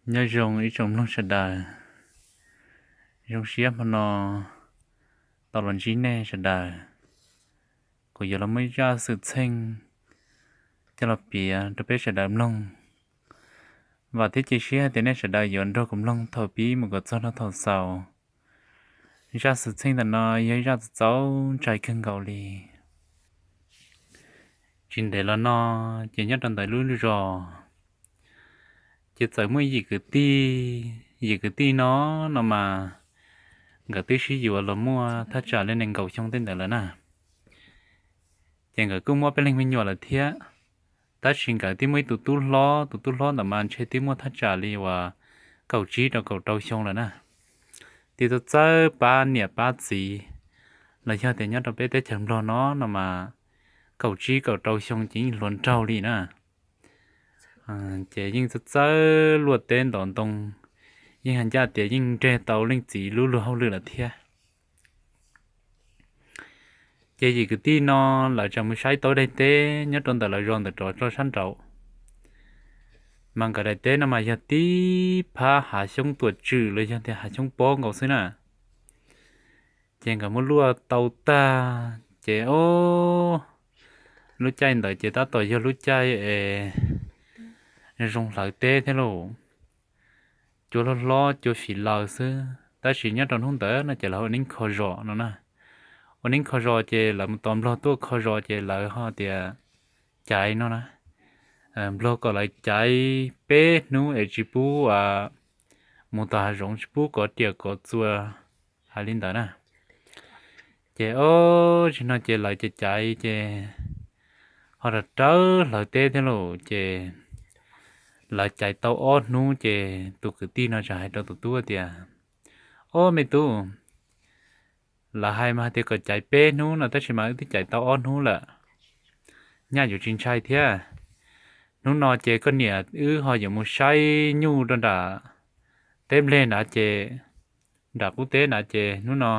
Nyob zoo ib tsoom mloog sawv daws, zoo siab hmo no tau los ntsib nej sawv daws. Kuv yuav los muab zaj xwm txheej coj los piav rau peb sawv daws mloog. Vam thiab cia siab hais tias nej sawv daws yuav nrog kuv mloog thaum pib mus kom txog rau thaum xaus. Zaj xwm txheej ntawm no yog ib zaj txaus ntshai kawg nkaus li. Tsis ntev los no ces nyob rau ntawm lub zos ces txawm muaj yim kwv tij, yim kwv tij no no mas nkawd twb sib yuav los muaj thaj tsam li nees nkaum xyoo tej ntawd lawm na. Ces nkawd kuj muaj peb leeg me nyuam lawm thiab, tab sis nkawd twb muaj ib tug tub hlob, tus tub hlob ntawd mas ntshe twb muaj thaj tsam li uas kaum tsib rau kaum rau xyoo lawm na. Twb txawj txawj pab niam pab txiv, los yog tias nyob rau peb teb chaws Nplog no no mas kaum tsib kaum rau xyoo ces yeej hluas nraug li na. Ces yeej txawj txawj luaj teb ntov ntoo, yeej hais ncaj tias yeej nreg tau leej txiv lub luag hauj lwm lawm thiab. Ces yim kwv tij no lawv tseem mus saib tau daim teb nyob rau ntawm lawv zos ntawm rov rau sab nraud, mas nkawd daim teb no mas yog tib phab hav xyoob tuam tswm los yog tias hav xyoob pob nkaus xwb na. Ces nkawd muab luaj tau tag ces o, lub caij ntawd ces tab tom yog lub caij es zoo hlawv teb thiab lauj. Cua hlob hlob cua fiv laws xwb, tab sis nyob rau hnub ntawd no ces lawv ua neeb kho zos no na. Ua neeb kho zos ces lawv mus tos nplog tuaj kho zos ces lawv ho tias caiv no na. Nplog kom lawv caiv peb hnub es tsis pub mus tom hav zoov, tsis pub kov riam kov txuas, hais li ntawd na. Ces o, tsis no ces lawv caiv caiv ces ho rawv rawv hlawv teb thiab lauj. Ces lawv caiv tau ob hnub ces tus kwv tij no txawm hais rau tus tub tias, Ob me tub, lawv hais mas hais tias kom caiv peb hnub no tab sis mas wb twb caiv tau ob hnub lawm, nyaj yuav tsis ntshai thiab. Hnub no ces koj niam wb ho yuav mus saib nyuj rau nram teb npleg na ces, nram qub teb na ces hnub no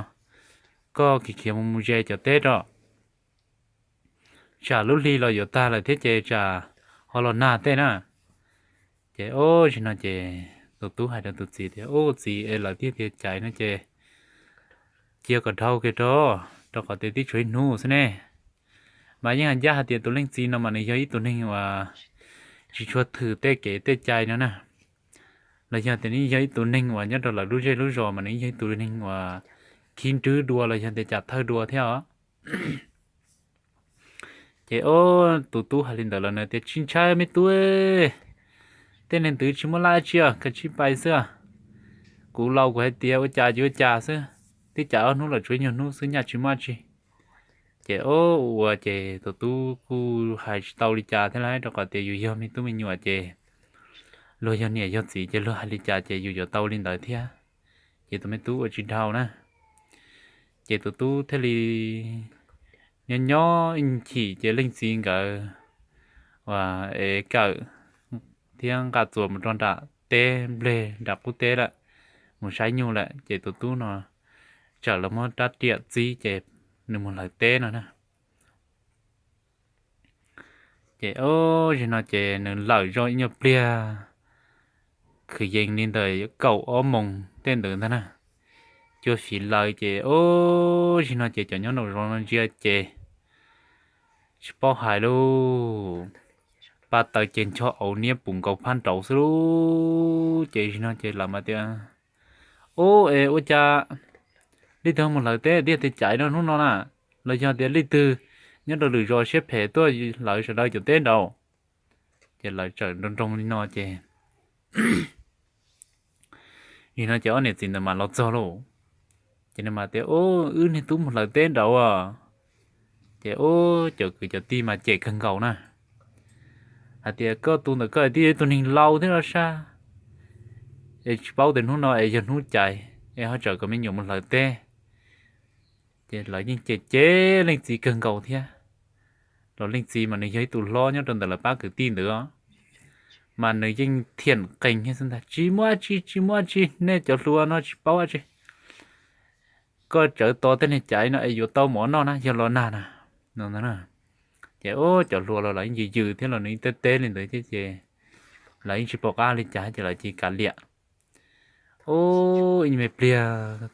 koj khiav khiav mus mus ze cov teb rau, tsam lub hli los yuav tag lawm thiab ces tsam ho los nag tej na. Ces o, tsis no ces tus tub hais rau tus txiv tias, Ub txiv, es lawv twb tias caiv no ces cia kom dhau kiag rau, rau qhov tias twb tshuav ib hnub xwb ne. Mas yeej hais ncaj hais tias tus leej txiv no mas nws yog ib tug neeg uas tsis tshua thwm tej kev tej cai no na, los yog tias nws yog ib tug neeg uas nyob rau lawv lub zej lub zos mas nws yog ib tug neeg uas khib nrwb dua los yog tias cam thawj dua thiab os. Ces o, tus tub hais li ntawd los nws tias, Tsis ntshai me tub, tej neeg ntawd tsis muaj laj tsi, koj cia li pais xwb. Kuv laus kuv hais tias ua cas ces ua cas xwb, twb caiv ob hnub los tshuav ib nyuag hnub xwb, nyaj tsis muaj tsi. Ces o, ua ces tus tub kuj hais tsis tau li cas thiab lauj, rau qhov tias yus yog me tub me nyuam ces luag yog niam yog txiv ces luag hais li cas ces yus yuav tau li ntawd thiab. Ces tus me tub ua tsis dhau na. Ces tus tub thiaj li nyob nyob ib chim ces leej txiv nkawd ua es kawm thiab nqa txuas mus rau nram teb npleg nram qub teb lawm, mus saib nyuj lawm ces tus tub no txawm los muab rab riam txib ces nws mus hlawv teb no na. Ces o, zim no ces nws lawm zoj ib nyuag pliag, kwv yees li ntawm kaum ob moos tej ntawd ntag na. Cua fiv laws ces o, zim no ces cov nyob nraum zoov no ntsia ces tsis paub hais lauj, pa taws ces ncho auv niab pus nkaus phab nraud xwb lauj. Ces zim no ces lawv mas tias, Ub, es ua cas leej twg mus hlawv teb tiag tiag caiv no hnub no na? Los yog tias leej twg nyob rau lwm zos siab phem tuaj hlawv sawv daws cov teb nraud? Ces lawv txawm nroo nroo li no ces zim no ces ob niam txiv ntawd mas los txog lauj. Ces nws mas tias, Ub, wb niag tub mus hlawv teb nraud. Ces ub, cov kwv cov tij mas cem kawg nkaus na, hais tias, Koj tus ntawm koj twb yog ib tug neeg laus thiab los sab, es tsis paub tias hnub no es yog hnub caiv es ho txawm kom me nyuam mus hlawv teb. Ces lawv yeej cem cem leej txiv kawg nkaus thiab. Los leej txiv mas nws yog ib tug hlob nyob rau ntawm lawv pab kwv tij ntawd, mas nws yeej thiam qees thiab xwb ntag, Tsis muaj tsi, tsis muaj tsi, nej cov hluas no tsis paub tsi. Koj tsawv tos tej niag caiv no es yuav tau mov noj na, yog los nag na, no. Ces ub, cov hluas los lawv yeej yws yws thiab los nws yeej teb teb li ntawd thiab ces lawv yeej tsis pom qab li cas ces lawv cia li kav liam. Ub, ib me pliag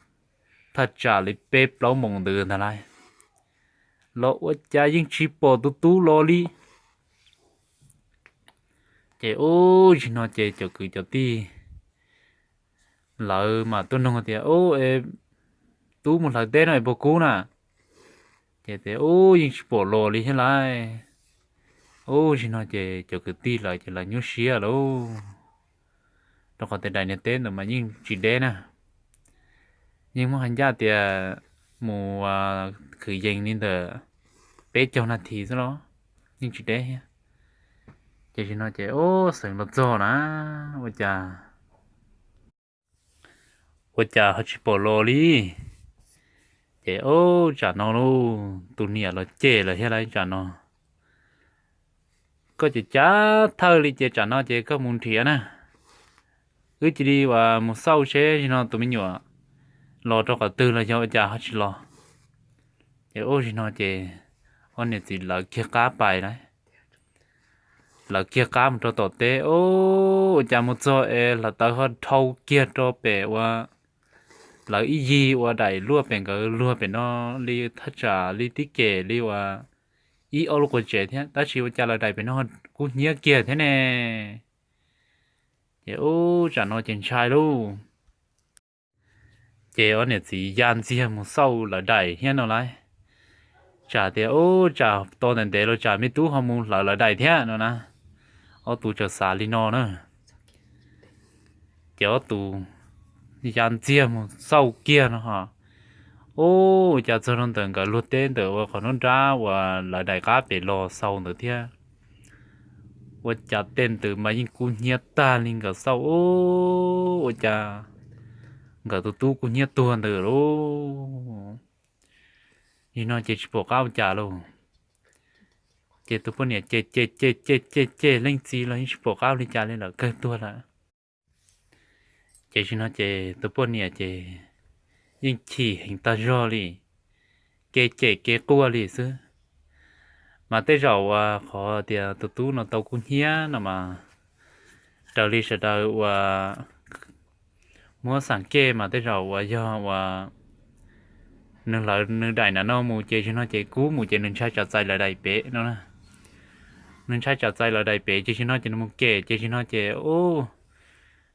thaj tsam li peb plaub moos ntawd ntag lauj, los ua cas yeej tsis pom tus tub los li. Ces ub, zaum no ces cov kwv cov tij lawv mas tuaj nug tias, Ub, tub mus hlawv teb no es puas kub na? Ces tias, Ub, yeej tsis pom los li thiab lauj. Ub, zaum no ces cov kwv tij lawv ces lawv nyuaj siab lauj, rau qhov tias daim niag teb ntawd mas yeej tsis deb na, yeej muaj hais ncaj tias mus khwv yees li ntawm peb caug nas this xwb los yeej tsis deb thiab. Ces zaum no ces ub, xeev los txog na, ua cas ua cas ho tsis pom los li. Ces ub, tsam no lauj, tus niam los cem lawm thiab lauj, tsam no koj ces cav thawj li ces tsam no ces koj mus nrhiav na, wb cia li uas mus xauj seb zaum no tus me nyuam los rau qhov twg los yog ua cas ho tsis los. Ces ub, zaum no ces ob niam txiv lawv kiag qab pais lauj, lawv kiag qab mus rau tom teb. Ub, ua cas mus txog es hluav taws ho dhau kiag rau pem uas lawv ib yig ua daim luaj pem nkawd luag pem no li thaj tsam li tib kem li uas ib ob lub quas tsev thiab, tab sis ua cas lawv daim pem no kub hnyiab kiag thiab ne. Ces ub, tsam no ces ntshai lauj. Ces ob niam txiv ya ntxiag mus xauj lawv daim thiab no lauj, tsam tias ub, tsam tos ntev ntev los tsam me tub ho mus hlawv lawv daim thiab no na. Ob tug txawm xav li no na. Ces ob tug ya ntxiag mus xauj kiag no ho, ub, ua cas txog rau ntawm nkawd luag teb ntawm uas qhov nruab nrab uas lawv daim qab pem los xaus ntawd thiab, ua cas tej ntawd mas yeej kub hnyiab tag li nkawd xauj. Ub, ua cas nkawd tus tub kub hnyiab tuag ntawd lauj. Zaum no ces tsis pom qab ua cas lauj. Ces tus poj niam ces ces ces ces ces ces leej txiv los yeej tsis pom qab ua li cas li, lawv kawg tuag lawm. Ces zaum no ces tus poj niam ces yeej chim heev tag zog li, kev cem kev quaj li xwb. Mas tej zaum uas qhov tias tus tub no tau kub hnyiab no mas, raws li sawv daws uas muab xam kej mas tej zaum uas yog uas nws hlawv nws daim nram no mus ces zaum no ces kub mus ces nws ntshai tsam txais lawv daim pem no na. Nws ntshai tsam txais lawv daim pem ces zaum no ces nws mus kem ces zaum no ces ub,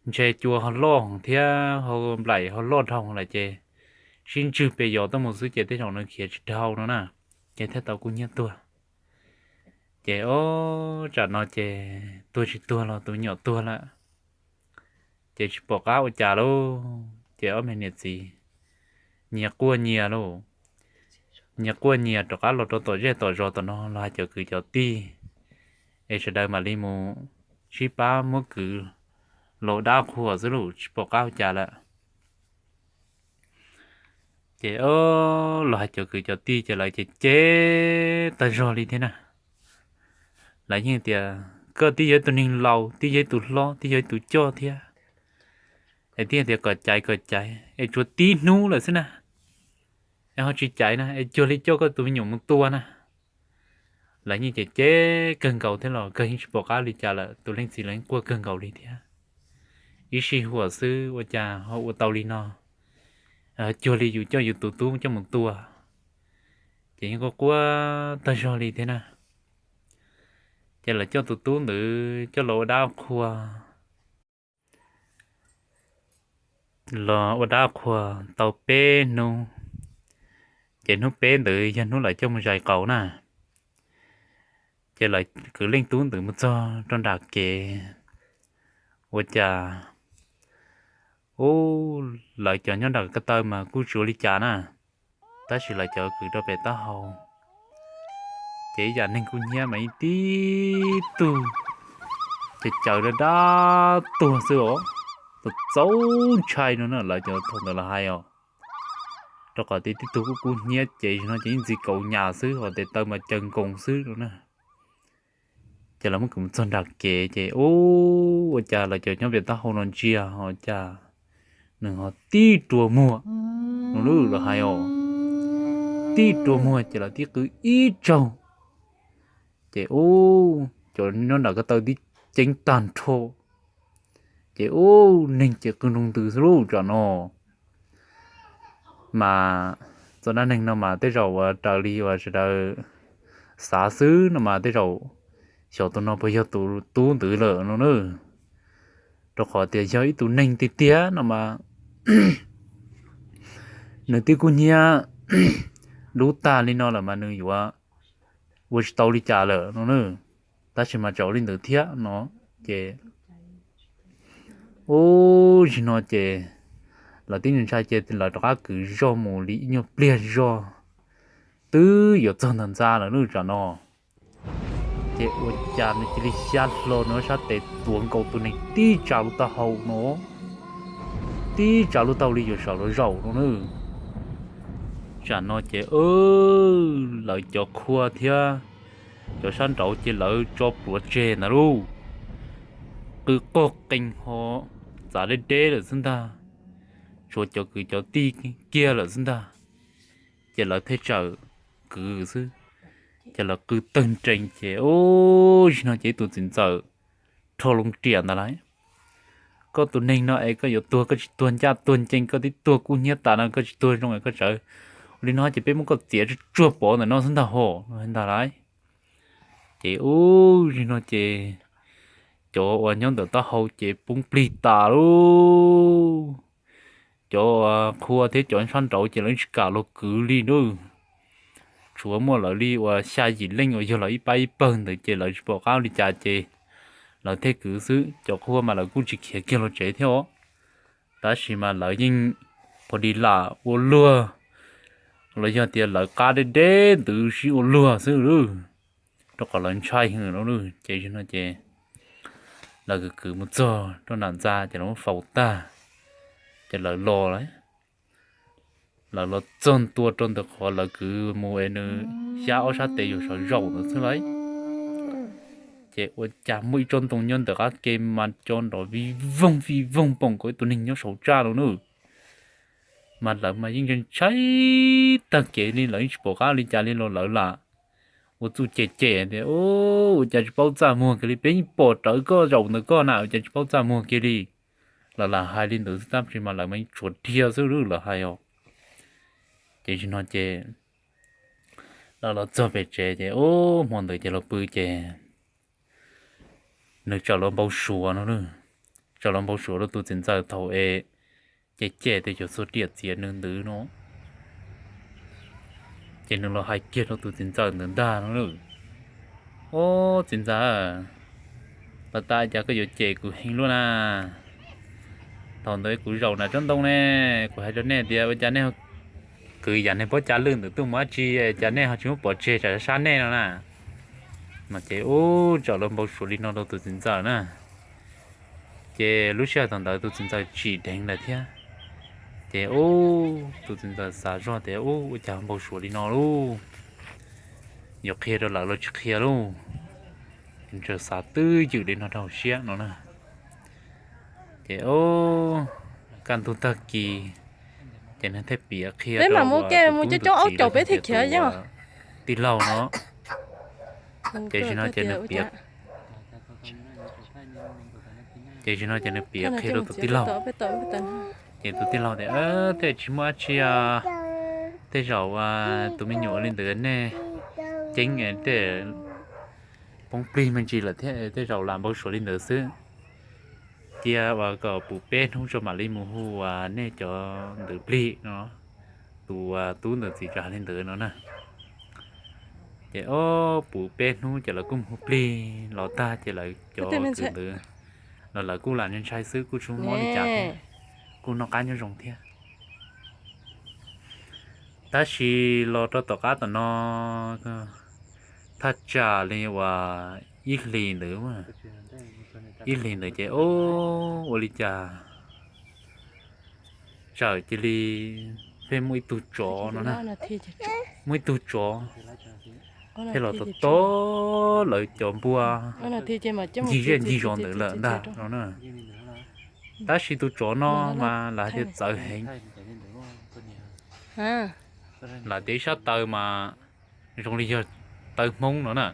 ntshe cua ho loj thiab ho nplaim ho loj dhau lawm ces sib ntswg pes yos tuaj mus xwb ces tej zaum nws khiav tsis dhau no na, ces thiaj tau kub hnyiab tuag. Ces ob tsam no ces tuag tsis tuag los tus me nyuam tuag lawm, ces tsis pom qab ua cas lauj. Ces ob me niam txiv nyias quaj nyias lauj, nyias quaj nyias rov qab los rau tom zej tom zos tom no los hais cov kwv cov tij, es sawv daws mam li mus sib pab muab kwv los ua dab qhuas xwb lauj, tsis pom qab ua cas lawm. Ces los hais cov kwv cov tij ces lawv ces cem tag zog li thiab na. Lawv yeej tias koj twb yog ib tug neeg laus, twb yog ib tug hlob, twb yog ib tug coj thiab, es twb tias kom caiv kom caiv es tsuas tib hnub lawm xwb na, es ho tsis caiv na es cuag li coj koj tus me nyuam mus tua na. Lawv yeej cem cem kawg nkaus thiab los kawg yeej tsis pom qab li cas lawm, tus leej txiv los yeej quaj kawg nkaus li thiab. Ib sij huam xwb ua cas ho ua tau li no, cuag li yus coj yus tus tub coj mus tua, ces yeej quaj quaj tag zog li thiab na. Ces lawv coj tus tub ntawd coj los ua dab qhua, los ua dab qhua tau peb hnub, ces hnub peb ntawd yog hnub lawv coj mus zais qaus na. Ces lawv kwv leej tub ntawd mus txog rau nram kev, ua cas ub, lawv cov nyob nram ko taw mas kuj tsis ua li cas na, tab sis lawv cov kwv rau pem taub hau, ces ib yam neeg kuj hnyiab mas ib tib tug ces caws dab dab tuag xwb os, txaus ntshai no na lawv cov thaum ntawd lawv hais os. Rau qhov tias tib tug kuj kub hnyiab ces zaum no ces ib ntxiv kaus nyas xwb hos tes taw mas caws nkoos xwb no na. Ces lawv muab kwv mus txog nram kev ces ub, ua cas lawv cov nyob pem taub hau no ntsia ho cas nws ho tib rua muag no lawm, lawv hais os, tib rua muag ces lawv tib qw ib zaug, ces ub, cov nyob nram ko taw tib ceev tag nrho, Ces ub, neeg ces qw nroo ntws xwb lauj tsam no. Mas txoj dab neeg no mas tej zaum uas raws li uas sawv daws xav xwb no mas tej zaum xyov tus no puas yog tus tub ntawd lawm no na. Rau qhov tias yog ib tug neeg tiag tiag no mas nws twb kub hnyiab dub tag li no lawm mas nws yuav ua tsis tau li cas lawm no na. Tab sis mas tseem ua li ntawd thiab no ces ub, zaum no ces lawv tib ntshai ces lawv rov qab kwv zoj mus li ib nyuag pliag zog twb yuav txog ntawm ntxa lawm lauj tsam no. Ces ua cas nws cia li xyab hlo nws ob sab tes tuav nkaus tus neeg tib tsa lub taub hau no, tib tsa lub taub hau li yuav sawv los zaum no na. Tsam no ces lawv cov qhua thiab cov sab nraud ces lawv tso pluav tseg ntawd lauj, qw qog qees ho txav deb deb lawm xwb ntag, tshuav cov kwv cov tij kiag lawm xwb ntag. Ces lawv thiaj tsawm kwv xwb, ces lawv qw tawg nrees ces ub, zaum no ces ib tus txiv ntxawm rho loo riam ntawd lawm, koj tus neeg no es koj yuav tuag koj tsis tuag ncaj tuag ncees, koj twb tuag kub hnyiab tas no koj tsis tuag zoo es koj tsawv ua li no ces peb muab koj txiav tsuag tsuag pov ntawm no xwb ntag hos no ntag lauj. Ces ub, zaum no ces cov uas nyob ntawm taub hau ces poob plig tas lauj. Cov qhua thiab cov sab nraud ces lawv tsis kam los kwv li na. Tshuav muaj lawv li uas xya yim leej uas yog lawv ib pab ib pawg ntawd ces lawv tsis pom qab li cas ces lawv thiaj kwv xwb. Cov qhua mas lawv kuj tsis khiav kiag los tsev thiab os, tab sis mas lawv yeej pom di lam ua luag los yog tias lawv qab deb deb ntawd sib ua luag xwb lauj, rau qhov lawv ntshai heev no lauj. Ces zaum no ces lawv kwv kwv mus txog rau nram ntxa ces lawv muab faus tag, ces lawv los lawm. Lawv los txog ntua rau ntawm qhov lawv kwv mus es nws xyab ob sab tes yuav sawv zaum ntawd xwb lauj. Ces ua cas muaj ib tsob ntoo nyob ntawm qab ke mas co nrov vij voog vij voog npaum nkaus ib tug neeg nyob saum tsaj no na. Mas lawv mas yeej ntshai tag kev li, lawv yeej tsis pom qab li cas li los lawv lam ua txuj cem cem tias, Ua cas tsis paub txaj muag kiag li, peb yeej pom rawv koj zaum ntawm koj na, ua cas tsis paub txaj muag kiag li. Lawv lam hais li ntawd xwb tab sis mas lawv mas yeej tshuav dhia xwb lawv hais os. Ces zaum no ces lawv los txog pem tsev ces ub, hmo ntawd ces los pw ces nws txawm los npau suav no, txawm los npau suav rau tus txiv ntxawm thaum es cem cem tias yuav txhua riam txiav nws ntawd no. Ces nws los hais kiag rau tus txiv ntxawm ntawd ntag no, Ob, txiv ntxawm, puas tas cas koj yuav cem kuv heev luaj na? Thaum ntawd kuv zaum nram tsob ntoo ne, kuv hais rau nej tias ua cas nej kwv yam neeg pob cav lwj ntawm tuaj mus dab tsi, cas nej ho tsis muab pov tseg tsam sab nej no na? No ces ub, txawm los npau suav li no rau tus txiv ntxawm na. Ces lub sij hawm thaum ntawd tus txiv ntxawm tsim dheev lawm thiab. Ces ub, tus txiv ntxawm xav zoj tias ub, ua cas npau suav li no lauj, yuav qhia rau lawv los tsis qhia lauj. Nws txawm xav twj ywm li no rau hauv siab no na. Ces ub, kaj ntug tag kis ces nws thiaj piav qhia rau tus tub ntxawm txiv los yog tias tus tij laug no. Ces zaum no ces nws piav, ces zaum no ces nws piav qhia rau tus tij laug. Ces tus tij laug tias, Tej tsis muaj dab tsi, tej zaum tus me nyuam li ntawd nej ceeb tej poob plig me ntsis lawm thiab tej zaum lam npau suav li ntawd xwb. Cia ua kom puv peb hnub tso mam li mus hu uas nej cov ntawd plig no. Tus tub ntawm txiv txawm hais li ntawd no na. Ces ob puv peb hnub ces lawv kuj mus hu plig los tag ces lawv cov kwv ntawd los lawv kuj lam ntshai xwb, kuj tsis mob li cas thiab, kuj noj qab nyob zoo thiab. Tab sis los rau tom qab tom no, thaj tsam li uas ib hlis ntawd, ib hlis ntawd ces ua li cas txawm cia li pheej muaj ib tug tsov no na, muaj ib tug tsov pheej los tom tom lawv cov npua ncig zej ncig zos ntawd lawm ntag no na. Tab sis tus tsov no mas lawv hais tias txawv heev, lawv tias ib sab taw mas zoo li yog taw Hmoob no na,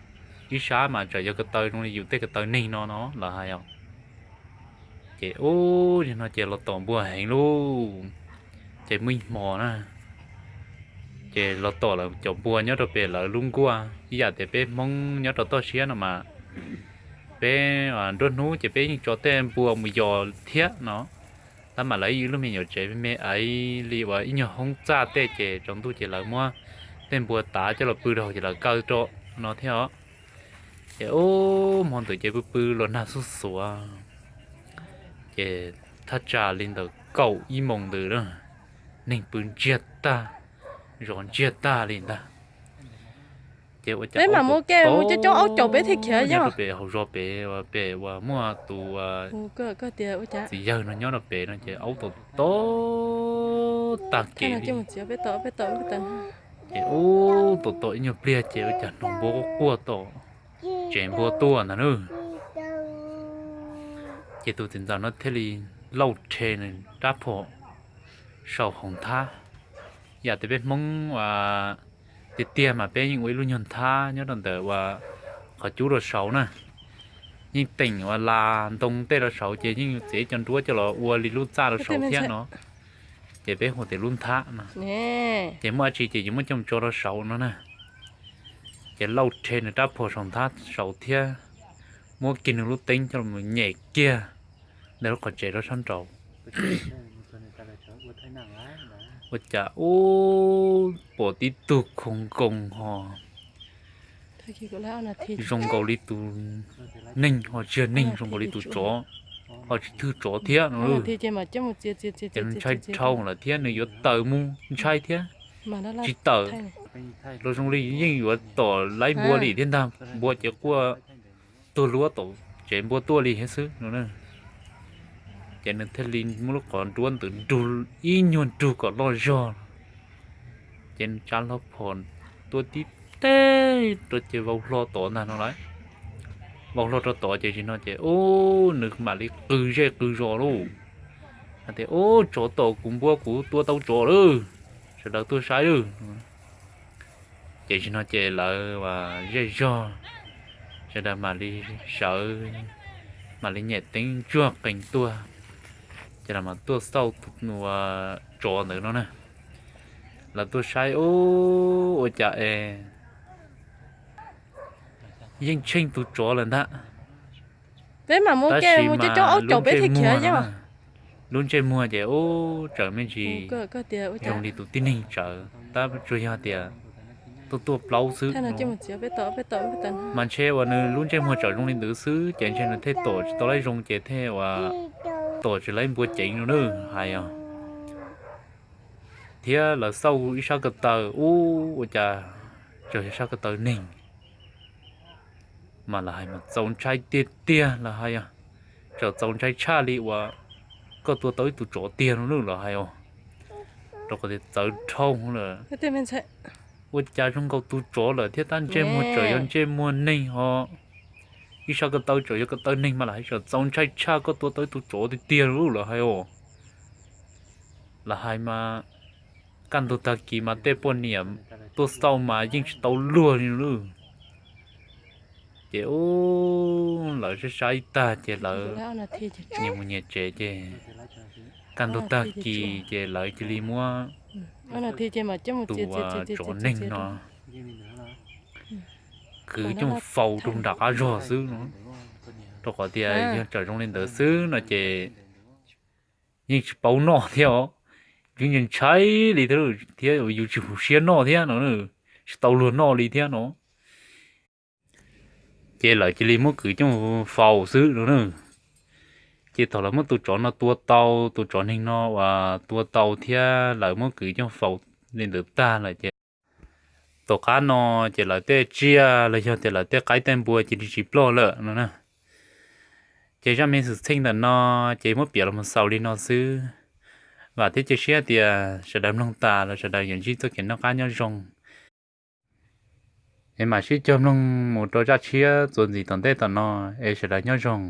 ib sab mas txawm yog ko taw zoo li yus tej ko taw neeg no no lawv hais os. Ces ub, no ces los tom npua heev lauj. Ces muaj ib hmo na, ces los tom lawv cov npua nyob rau pem lawv lub nkuaj ib yam tias peb Hmoob nyob rau toj siab no mas, peb nruab hnub ces peb yeej tso tej npua mus yos thiab no. Tab mas lawv ib lub me nyuam tsev me me li uas ib nyuag hoob txaj tej ces tsaus ntuj ces lawv muab tej npua tav coj los pw rau ces lawv kaw rau no thiab os. Ces ub, hmo ntawd ces pw pw los nag xuj xuav, ces thaj tsam li ntawm kaum ib moos ntawd na, neeg pw ntsiag tag, zov ntsiag tag li ntag. Ces ua cas coob coob aub caum peb thiab khiav nyob rau pem hauv zos pem, pem uas muaj tus txiv yawg no nyob rau pem no ces aub tom tom tag kev li. Ces ub, tom tom ib nyuag pliag ces ua cas hnov npua quaj quaj tom tsev npua tuaj ntag na. Ces tus txiv ntxawm no thiaj li lauj rhe nws rab phom saum hauv nthab. Yam tias peb Hmoob tiag tiag mas peb yeej ua ib lub nyuag nthab nyob rau ntawm uas qhov cub rau saud na, yeej teem uas las ntoo tej rau saud ces yeej txiav cov nruab coj los ua li lub txaj rau saud thiab no. Ces peb hu tias lub nthab no. Ces muaj dab tsi ces yuav muab coj mus tso rau saud no na. Ces lauj rhe nws rab phom saum nthab saud thiab, muab kiag nws lub teeb coj los nyem kiag ntawm lub qhov tsev rau sab nraud. Ua cas ub, pom tib tug khoo nkoos ho zoo nkaus li tus neeg ho tsis yog neeg, zoo nkaus li tus tsov ho tsis thwj tsov thiab no. Ces nws ntshai dhau lawm thiab nws yuav tawm mus ntshai thiab tsis tawm los zoo li yeej yuav tom laib npua li thiab ntag, npua ces quaj tuag luab tom tsev npua tuaj li thiab xwb no. Ces nws thiaj li muab lub qhov nruab ntawd nrug ib nyuag nrug kom loj zog, ces nws tsa hlo phom tua tib teg rau ces vau hlo tod ntag no lauj. Vau hlo rau tod ces tsis no ces ub, nws mam li qw zej qw zos lauj, hais tias ub, tsov tom kuv npua, kuv tua tau tsov lawm, sawv daws tuaj saib lawm. Ces tsis no ces lawv zej zog sawv daws mam li sawv, mam li nyem teeb ntsuag qees tuaj, ces lawv mam tuaj xauj tus tsov ntawd no na. Lawv tuaj saib ub, ua cas es yeej tsheej tus tsov lawm ntag. Tab sis mas lub ntsej muag no, lub ntsej muag ces ub, tseem me ntsis zoo li tus tib neeg tsawv, tab tsuas yog tias tuaj tuaj plaub xwb no. Mas ntshe uas nws lub ntsej muag tseem zoo li ntawd xwb ces ntshe nws thiaj tom tsis tau laib zoo ces thiaj uas tom tsis laib npua ceev no na, hais os. Thiab lawv xauj ib sab ko taw ub, ua cas tseem yog sab ko taw neeg, mas lawv hais mas txaus ntshai tiag tiag lawv hais os. Tseem txaus ntshai tshaj li uas koj tua tau ib tug tsov tiag no na lawv hais os. Rau qhov tias txawv dhau lawm, ua cas zoo nkaus tus tsov lawm thiab tab ntsej muag tseem yog ntsej muag neeg ho, ib sab ko taw tseem yog ko taw neeg mas lawv hais tseem txaus ntshai tshaj koj tua tau ib tug tsov tiag tiag lawm hais os. Lawv hais mas kaj ntug tag kis mas tej poj niam tuaj xauj mas yeej tsis tau luag li lawm. Ces ub, lawv saib saib tag ces lawv nyias mus nyias tsev ces kaj ntug tag kis ces lawv cia li muab tus tsov neeg no kwv coj faus rau nram qab zog xwb no. Rau qhov tias yog tseem zoo li ntawd xwb no ces yeej tsis paub noj thiab os. Yeej ntshai li thiab, thiab yus tsis hum siab noj thiab no, tsis tau luag noj li thiab no. Ces lawv cia li muab kwv coj faus xwb no na. Ces thaum lawv muab tus tsov no tua tau, tus tsov neeg no uas tua tau thiab lawv muab kwv coj faus li ntawd tag lawm ces tom qab no ces lawv tej tsiaj los yog tias lawv tej qaib tej npua cia li tsis ploj lawm no na. Ces zaj me xwm txheej ntawm no ces muab piav los mus xaus li no xwb. Vam thiab cia siab tias sawv daws mloog tas los sawv daws yuav ntsib txoj kev noj qab nyob zoo. Es mam sib cog mloog mus rau zaj tshiab txuas ntxiv tom ntej tom no, es sawv daws nyob zoo.